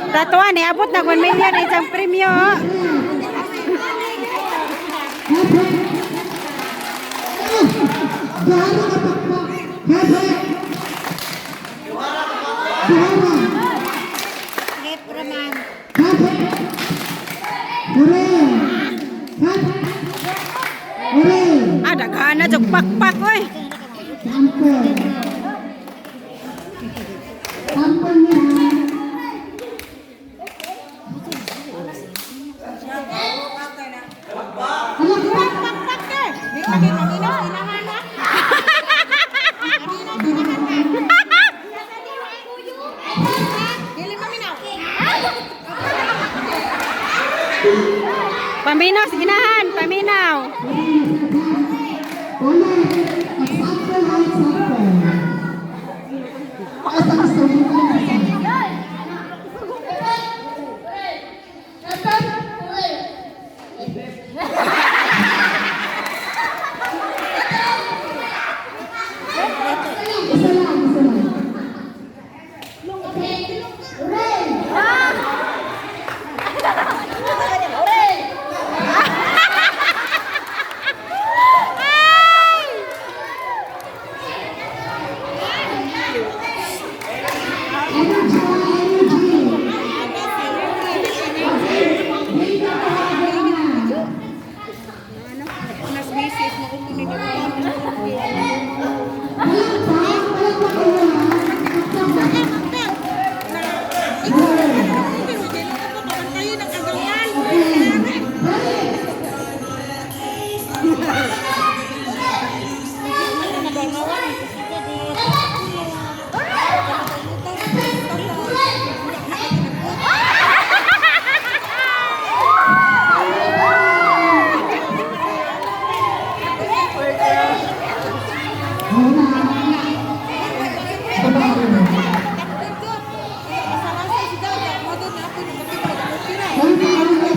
Tatuan eh, abot na 1 million isang premyo. Hepe. Duhara ka pakpak. Hepe. Duhara. Hepe. Hore. Hepe. Hore. Ah, daghan na jud pakpak oy. Sample. Sample niya. Ano? Paminaw sa inahan, paminaw. Ulit. Sample ha, sample. Pakita sa sulit. Isa lang, isa lang. Energy, energy. Okay, dito na na. Walang pa, walang pa kayo ha. Taktak ba? Okay. Ready? Una. Babae. Una, una,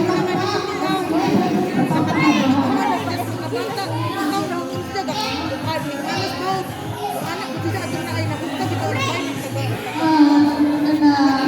Ah, na.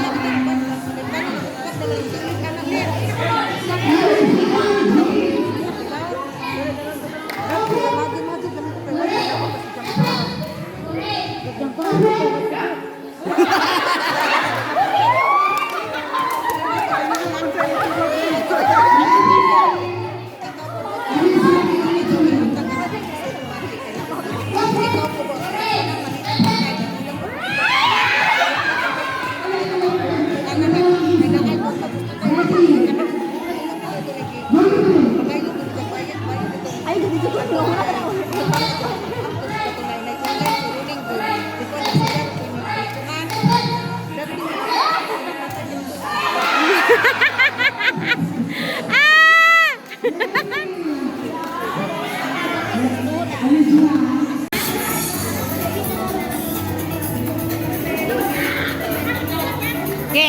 Ah! Ge.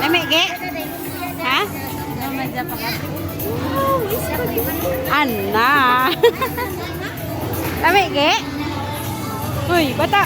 Lami ge. Ha? Anna. Lami ge. Uy, bata.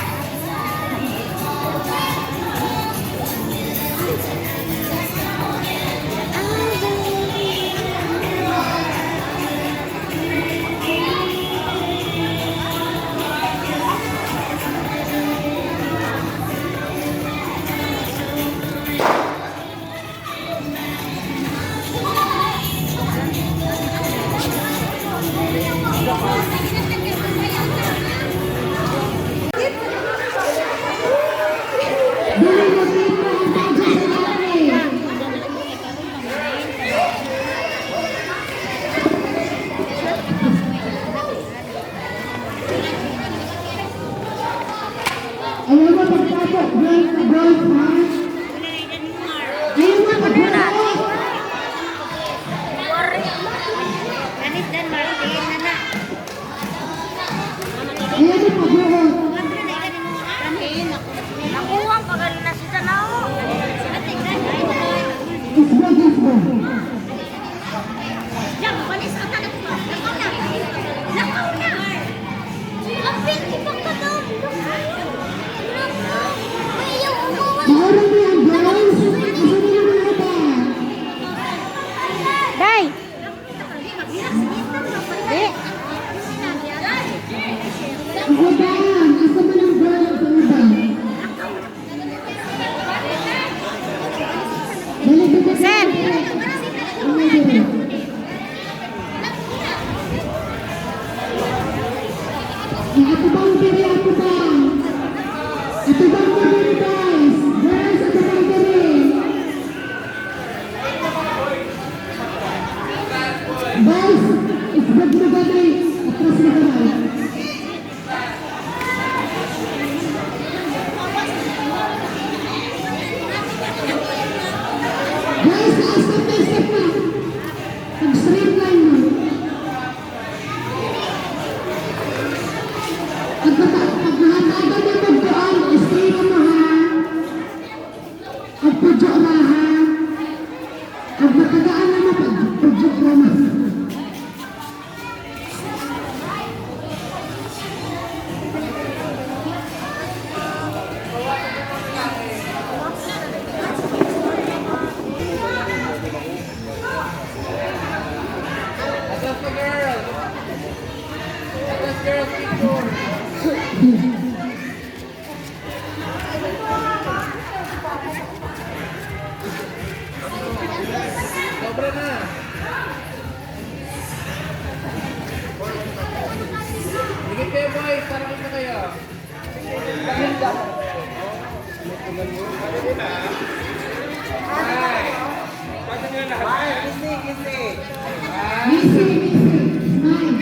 diri. Ano diri? Ang atubang diri, atubang. Atubang ko diri, guys. Girls, atubang diri. Guys, isbag mo gamay. Atras mo gamay. Guys, step by step na. Pag straight line mo. Pag nahatagan mo pagkuan, straight mo ha. Pagpudyo ra ha. Pag matagaan na mo, pagpudyo ra mo. Atras pa, girl! Atras, girl, picture! Sobra na! Higit kayo, boys! Para kita kayo! Missy, Missy, smile.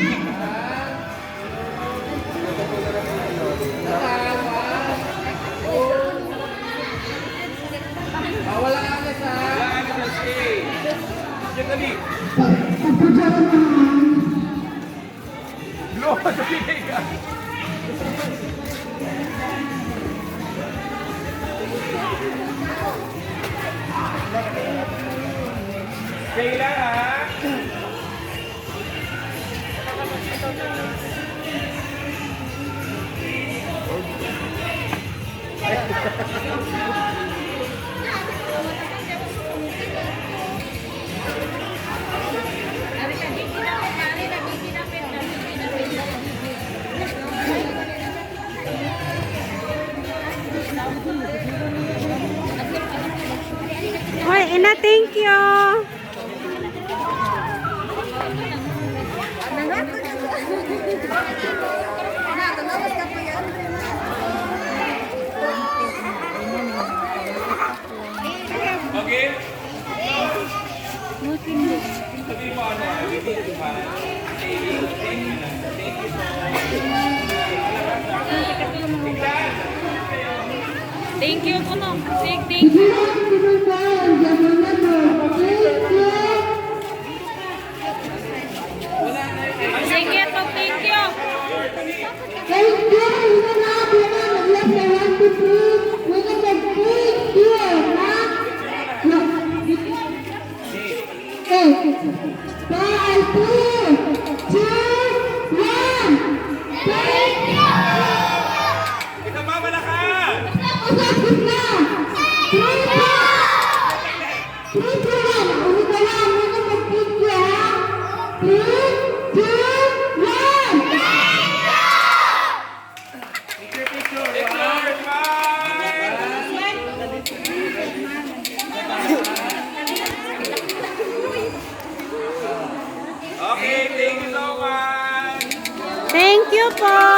Ah, wala ka alis, ha? Pagpudyo ra mo ha. Stay lang ha. Hoy, Ina, thank you. Okay? Sabi mo ano, everything to ha. Thank you na. Thank you so much. Thank you po, no. Thank you. Sige lang, sige lang. Ganun na mo. Thank you. Sige po, thank you. Thank you. Yun na, yun na. Mag-left na 1, 2, 3. Wala mag-thank you. Ha? No. Eh. 5, 4, 2, 1. Thank you. Ito pa, malakas! Usapin na. 3, 2, 3, 2, 1. Ulit na lang. Wala mag-thank you, ha? 3, 2, 1. Picture, picture! Picture, smile! Okay, thank you so much! Thank you po.